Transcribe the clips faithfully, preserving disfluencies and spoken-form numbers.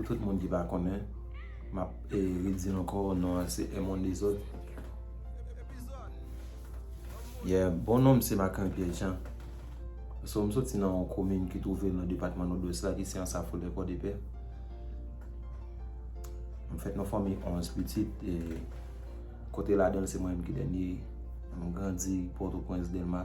Tout moun ki pa konnen, m ap, e, redi l ankò, non an se M one Dezòd. Yeah, bon non m se Marc-Henri Pierre Jean. So, m soti nan yon komin ki twouve l nan depatman Nòdwès la, ki se Ansa Fòlè Pòdepè. M fèt nan fanmi onz pitit, e kote ladan l se mwen menm ki dènye. M grandi Pòtoprens, Dèlma.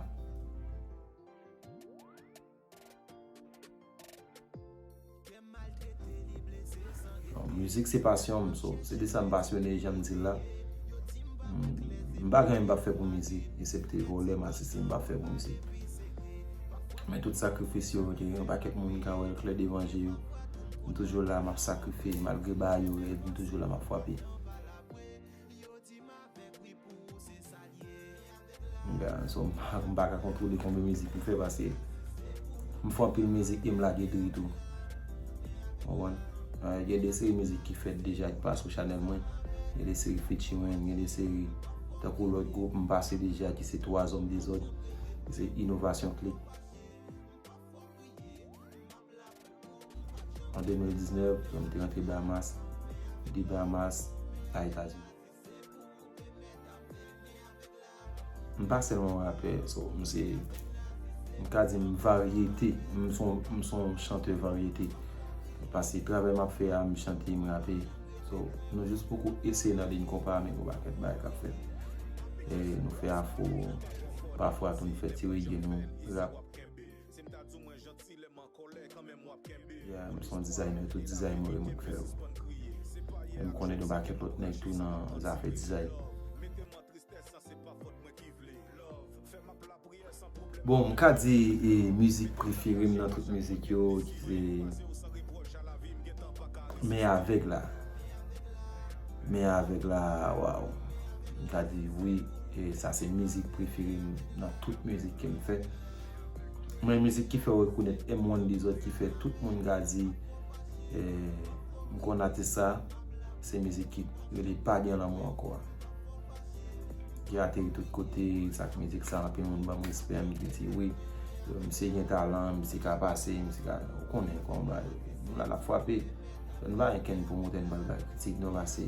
Bon, mizik se pasyon m, so, se de sa m pasyone, jan m di l la. M, m pa gen anyen m p ap fè pou mizik, eksepte vòlè, m asesinen, m p ap fè pou mizik. Men tout sakrifis yo, gen yon pakèt moun ki ka wè l klè devan je yo. M toujou la, m ap sakrifye, malgre bagay yo rèd, m toujou la, m ap frape. Gade, so, m pa, m pa ka kontwole konbyen mizik m fè, paske m fè anpil mizik e m lage dri tou. Konprann? Eh, gen de seri mizik ki fèt deja, ki pa sou chanèl mwen. Gen de seri featuring, gen de seri tankou lòt gwoup m pase deja, ki se Twa Zòm Dezòd, ki se Inovasyon Click. An de mil diznèf, m te rantre Bahamas, de Bahamas a Etazini. M pa sèlman rapè, so, m se, m ka di m varyete, m se yon, m se yon chantè varyete. Paske travay m ap fè a, m chante, m rape. So, nou jis poko eseye nan liy konpa, men gon pakèt bagay k ap fèt. E nou fè afro, pafwa tou nou fè ti reggae, nou rap. Yeah, m se yon designer, tout design mwen menm k fè yo. E m konnen gen yon pakèt lòt nèg tou nan zafè design. Bon, m ka di, e, mizik prefere m nan tout mizik yo, se Men Avèg La. Men Avèg La, waw. M ka di wi, e sa se mizik prefere m nan tout mizik ke m fè. Men mizik ki fè w rekonèt M one Dezòd, ki fè tout moun ka di, e, m konn atis sa, se mizik ki rele Pa Gen Lanmou Ankò a. Ki ateri tout kote, sa k mizik sa, anpil moun ban m respè, m di wi, misye gen talan, misye ka pase, misye ka, ou konnen kòman bagay yo ye. Nou la n ap frape. Nou pa gen kenn pwomotè, nou pa bay kritik, nou pase.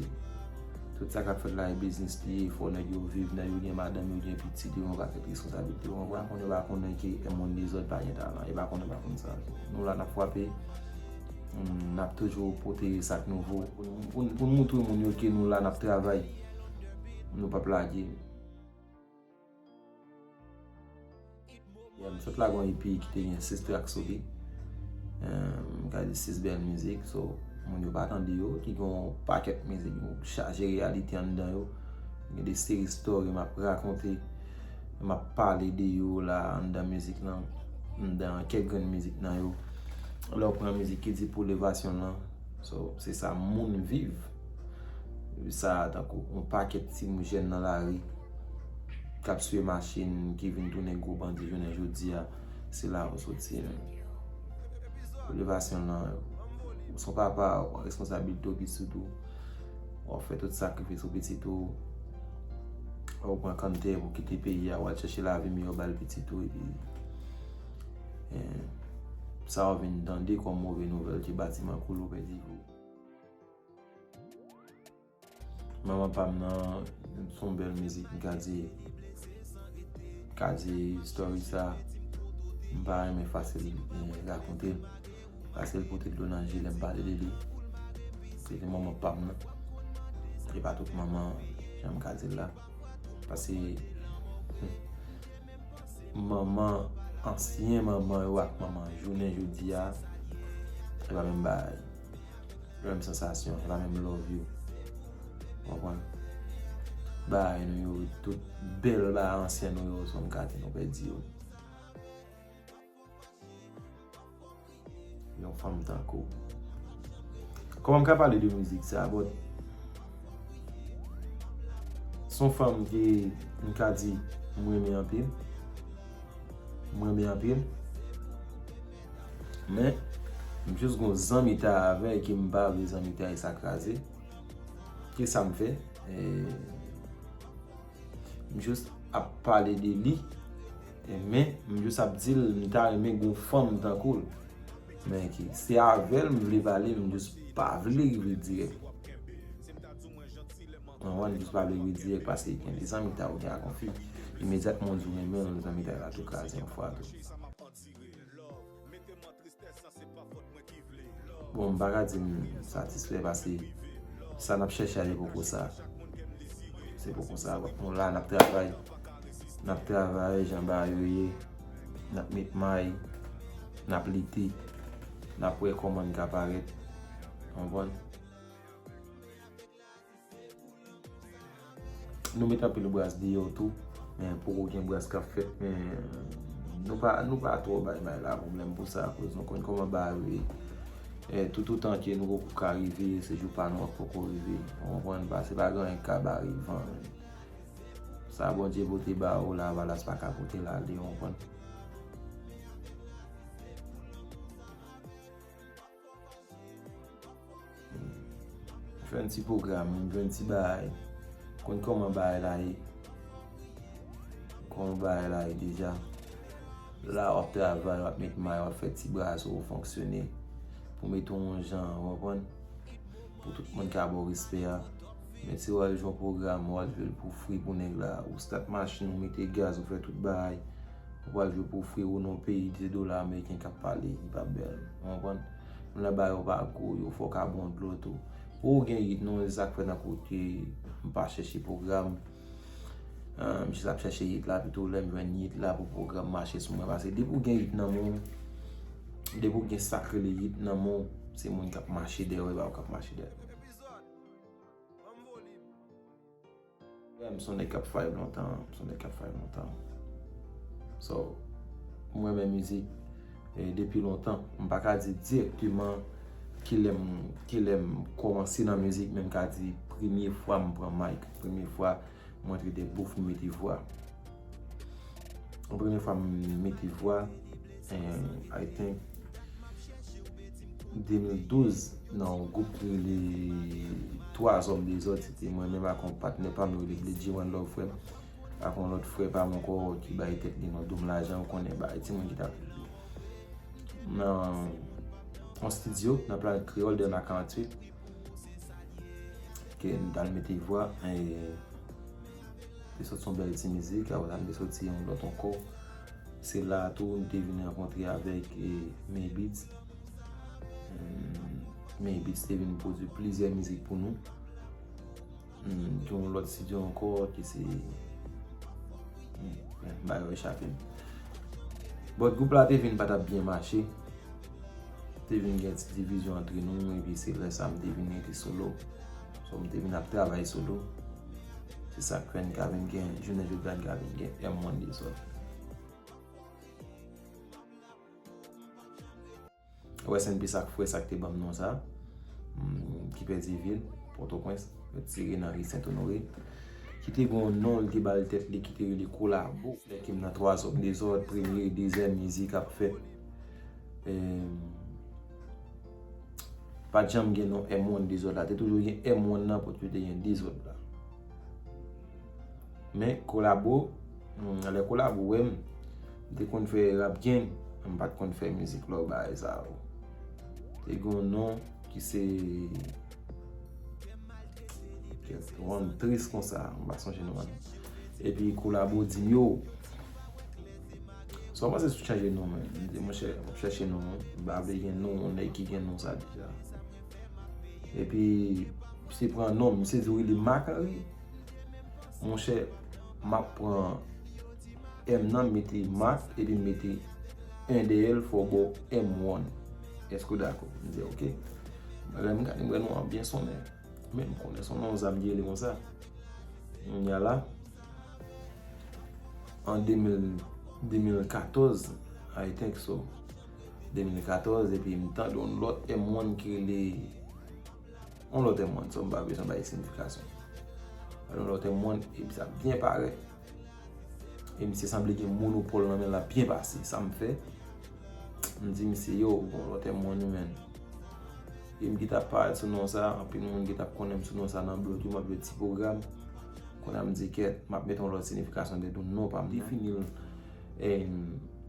Tout sa k ap fèt la, e biznis li ye, fò nèg yo viv, nèg yo gen madanm yo, gen pitit yo, yon pakèt responsablite yo, konprann, konnen yo pa konnen ke M one Dezòd pa gen talan, yo pa konnen, pa konn sa. Nou la n ap frape, n ap toujou pote sa k nouvo. Pou, pou, pou n moutre moun yo ke nou la, n ap travay. Nou p ap lage. Yeah, m sot lage yon E P ki te gen sis track sou li. Eh, m ka di sis bèl mizik, so, moun yo pa tande yo, ki gen yon pakèt mizik, yo chaje reyalite anndan yo. Gen de seri story m ap rakonte, m ap pale de yo la anndan mizik lan, anndan kèk grenn mizik nan yo. Lè w pran mizik ki di pou levasyon lan, so, se sa moun viv. Sa tankou yon pakèt timoun jèn nan lari k ap swiv machin, ki vin tounen gwo bandi jounen jodi a, se la ou soti. Pou levasyon lan, ou se yon papa, ou pran responsablite w pitit ou, w ap fè tout sakrifis pou pitit ou, ou pran kanntè pou kite peyi a, w al chèche lavi miyò ba l pitit ou, epi, eh, sa w vin tande kòm move nouvèl ke batiman koule, ou pèdi vi w. Manman pa m nan, se yon bèl mizik, m ka di, m ka di story sa, m pa renmen fasil, eh, rakonte l, paske l pote dlo nan je lè m pale de li. Se te manman pa m nan. E pa tout manman, jan m ka di l la. Paske, manman, ansyen manman yo ak manman jounen jodi a, se pa menm bagay. Menm sansasyon, se pa menm love yo. Ou konprann? Bagay nou yo, tout bèl bagay ansyen nou yo, se yon kate nou pèdi yo. Yon fanm tankou. Kòman m ka pale de mizik sa, but se yon fanm ke m ka di m renmen anpil. M renmen anpil. Men, m jis gon zanmitay avè l ke m pa vle zanmitay sa kraze. Ki sa m fè? Eh, m jis ap pale de li. Eh, men, m jis ap di l, m ta renmen gon fanm tankou l. Men ki, se avè l m vle pale, m jis pa vle rive dirèk. Mwen, mwen jis pa vle rive dirèk paske gen de zanmitay ou gen ak yon fi. Imedyatman w di w renmen l, zanmitay la tou kraze yon fwa tou. Bon, m pa ka di m satisfè paske sa n ap chèche a, se poko sa. Se poko sa. Nou la, n ap travay. N ap travay jan bagay yo ye. N ap met may. N ap lite. N ap wè kòman n ka parèt. Konprann? Nou met anpil bras deyò tou, men poko gen bras k ap fèt, men nou pa, nou pa twò bay may la pwoblèm pou sa, akoz nou konn kòman bagay yo ye. E, toutotan ke nou poko ka rive, se jou pa nou an k poko rive. Ou konprann? Paske pa gen anyen k ka bare van, men sa Bondye pote ba ou, lavalas pa ka pote l ale, ou konprann? Fè yon ti pwogram, jwenn ti bagay. Konn kòman bagay la ye. Kòman bagay la ye deja. La, w ap travay, w ap met may, w ap fè ti bras ou fonksyone. Pou mete w yon jan, w konprann? Pou tout moun ka ba w respè a. Men si w al jwenn pwogram, w al jwe l pou fri pou nèg la. Ou start machin, ou mete gaz, ou fè tout bagay. Ou pral jwe pou fri ou nan peyi de dola ameriken k ap pale, li pa bèl. Ou konprann? Moun la ba yo pa gou, yo fò ka bon dlo tou. Ou gen yit non, se sa k fè nan kote m pa chèche pwogram. M jis ap chèche yit la, pito lè m jwenn yit la pou pwogram mache sou mwen. Paske depi w gen yit nan men w, depi w gen sa k rele yit nan men w, se moun k ap mache dèyè w, e pa ou k ap mache dèyè. Yeah, m se yon nèg k ap vibe lontan, m se yon nèg k ap vibe lontan. So, m renmen mizik, e, depi lontan. M pa ka di dirèkteman kilè m, kilè m kòmanse nan mizik, men m ka di premye fwa m pran mic, premye fwa m antre dèyè bouf, m mete vwa. Premye fwa m mete vwa, and I think de mil douz, nan yon gwoup ki rele Twa Zòm Dezòd, se te mwen menm ak yon patnè pa m, yo rele Bledji, One Love frè m, ak yon lòt frè pa m ankò ki bay tèt li non Dom Lajan, ou konnen bagay timoun ki t ap nan yon estidyo nan Planèt Kreyòl, dèyè nan karanntuit, ke n t al mete vwa, e, te sòti yon bèl ti mizik, apre sa n te sòti yon lòt ankò. Se la a tou, n te vin rankontre avèk, e, May Beats. Hmm, May Beats te vin pwodui plizyè mizik pou nou. Hmm, gen yon lòt estidyo ankò ki se, hmm, bagay yo echape m. But gwoup la te vin pa t ap byen mache. Te vin gen ti divizyon antre nou, epi se lè sa a m te vin rete solo. So, m te vin ap travay solo. Se sa k fè n ka vin gen, jounen jodi a n ka vin gen M One Dezòd. Rest in peace ak frè sa k te ban m non sa, hmm, ki pèdi vi l, Pòtoprens, retire nan ri Sent Onore, ki te gen yon non l te ba l tèt li ki te rele Kolabo. Lè ke m nan Twa Zòm Dezòd, premye, dezyèm mizik ap fèt. Em, pa t janm gen non M One Dezòd la, te toujou gen M One nan, potko te gen Dezòd la. Men Kolabo, hmm, lè Kolabo wè m, m te konn fè Rap Gang, m pa t konn fè mizik lòt bagay sa yo. Te gen yon non ki se, kèt, yon tris konsa, m pa sonje non an. Epi Kolabo di m, yo, sa w panse si w chanje non, men? M di, monchè, m ap chèche non an. M pa vle gen non yon nèg ki gen non sa deja. Epi, misye pran non, misye di w li Marc Henry. Monchè, m ap pran M nan, m mete Marc, epi m mete en dèyè l, fò w ba w M One. Èske w dakò? M di, oke. Lè m gade, m wè non an byen sonnen. Men m konnen se yon non zam ki rele konsa. Kounye a la, an de mil, de mil katòz, I think so. De mil katòz, epi m tande yon lòt M One ki rele, yon lòt M One, so m pa bezwen bay siyifikasyon. Yon lòt M One, epi sa byen parèt. E misye sanble gen monopòl nan men l ap byen pase. Sa m fè? M di misye, yo, gon lòt M One wi, menn. E m ki t ap parèt sou non sa, anpil moun ki t ap konnen m sou non sa nan blòd yo, m ap jwe ti pwogram. Kounye a m di, kèt, m ap mete yon lòt siyifikasyon dèyè non pa m nan. Defini l, em,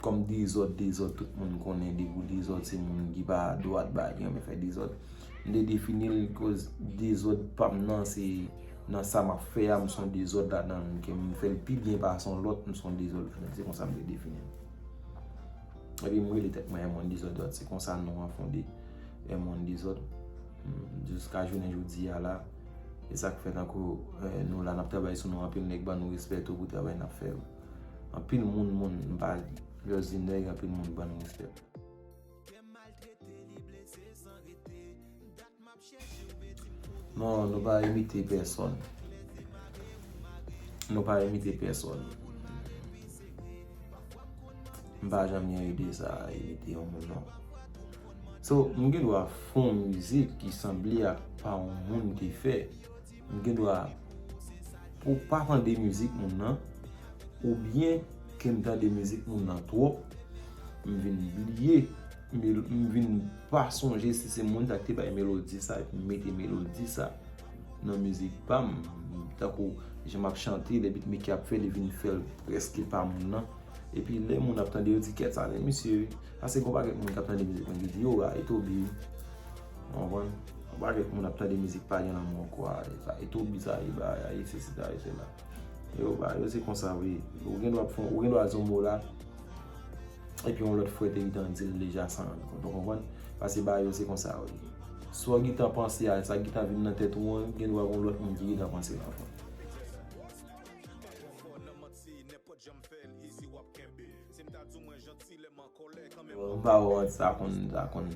kòm Dezòd, Dezòd, tout moun konnen depi w Dezòd, se moun ki pa dwat, bagay, ki renmen fè dezòd. M te defini l koz dezòd pa m nan, se nan sa m ap fè a, m se yon dezòd ladan l. Ke m fè l pi byen pase yon lòt, m se yon dezòd ladan l. Se konsa m te defini l. Epi m rele tèt mwen M one Dezòd, se konsa non an fonde, M one Dezòd. Hmm, jiska jounen jodi a la, e sa k fè tankou, eh, nou la, n ap travay sou nou, anpil nèg ban nou respè tou pou travay n ap fè yo. Anpil moun, moun, m pa jòs di nèg, anpil moun ban nou respè. Non, nou pa imite pèsòn. Nou pa imite pèsòn. M pa janm gen ide sa, imite yon moun, non. So, m gen dwa fè yon mizik ki sanble ak pa yon moun te fè. M gen dwa pou pa tande mizik moun nan, oubyen ke m tande mizik moun nan twòp, m vin bliye, mel- m vin pa sonje si se moun sa k te bay melodi sa, epi m mete melodi sa nan mizik pa m. Tankou jan m ap chante, lè beatmaker ap fè, li vin fè l prèske pa moun nan. Epi lè moun ap tande, yo di, "Kèt sa, se misye wi." Paske gon pakèt moun k ap tande mizik mwen ki di, "Yo, a, e Toby wi." Ou konprann? Gon pakèt moun ap tande mizik pa gen lanmou ankò a, e sa, e Toby sa, e bagay, e sesi sa, e sela. Yo, bagay yo se konsa vre. Ou gen dwa fè, ou gen dwa di yon mo la, epi yon lòt frè te gentan di l deja san rann kont. Ou konprann? Paske bagay yo se konsa vre. Sa w gentan panse a, sa k gentan vin nan tèt ou an, gen dwa gen yon lòt moun ki gentan panse l anvan. M pa wè sa konn, sa konn,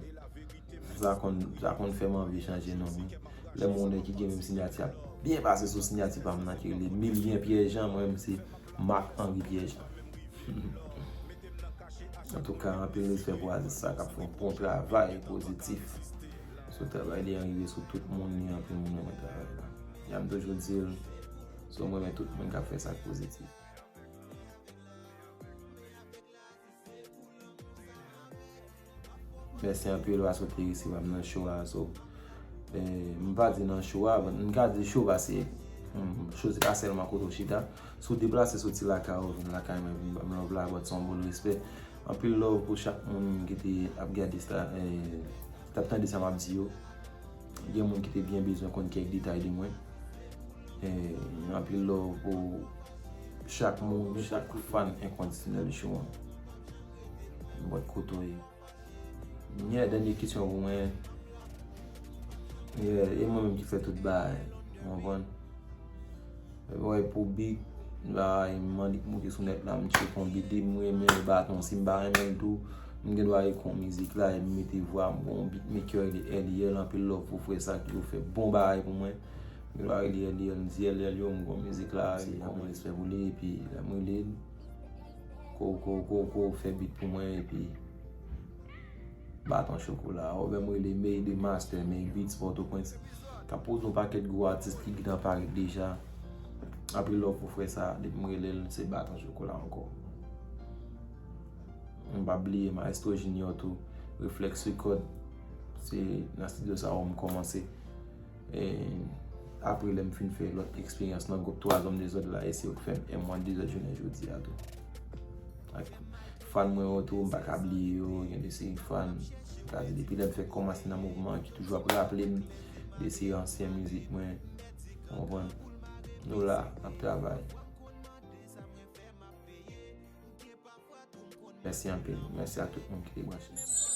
sa konn, sa konn fè m anvi chanje non m wi. Lè m wè yon nèg ki gen menm siyati a byen pase sou siyati pa m nan ki rele Milien Pierre Jean, mwen menm se Marc Henry Pierre Jean. Antouka, anpil respè pou atis sa k ap fè yon bon travay pozitif sou travay li an, rive sou tout moun, li anpil moun renmen travay la. Jan m toujou di l, so m renmen tout moun k ap fè sa k pozitif. Mèsi anpil paske w te resevwa m nan show a. So, eh, m pa di nan show a, but m ka di show paske, hmm, show se pa sèlman kote w chita. Si w deplase soti lakay ou vin lakay mwen, vin ban m love la, but se yon bon respè. Anpil love pou chak moun ki te ap gade sa, eh, t ap tande sa m ap di yo. Gen moun ki te byen bezwen konn kèk detay de mwen. Eh, anpil love pou chak moun, chak fan enkondisyonèl show an. Bòt kote w ye. Yeah, dènye kesyon pou mwen. Yeah, e mwen menm ki fè tout bagay. Ou konprann? Wè, pou beat, bagay, m mande k moute sou nèt la, m tcheke yon beat, depi m renmen baton, si m pa renmen l tou, m gen dwa ekri yon mizik la, e m mete vwa m, gon beatmaker, li L I L, anpil love pou frè sa ki yo fè bon bagay pou mwen. M gen dwa rele L I L, m di L I L, yo, m gon mizik la, se yon bon respè pou li, epi lè m rele l, ko, ko, ko, ko, fè beat pou mwen, epi Baton Chokola, oubyen m rele May the Master, May Beats Pòtoprens, k ap pwodui yon pakèt gwo atis ki gentan parèt deja. Anpil love pou frè sa, depi m rele l, se Baton Chokola ankò. M p ap bliye Maestro Junior tou, Reflex Record, se nan estidyo sa a m kòmanse. E apre, lè m fin fè lòt eksperyans nan gwoup Twa Zòm Dezòd la, e se yo k fè m M one Dezòd jounen jodi a tou. Ak fan mwen yo tou, m pa ka bliye yo, gen de seri fan, m ka di depi lè m fèk kòmanse nan mouvman an, ki toujou ap raple m de seri ansyen mizik mwen, ou konprann? Nou la, n ap travay. Mèsi anpil. Mèsi a tout moun ki te branche.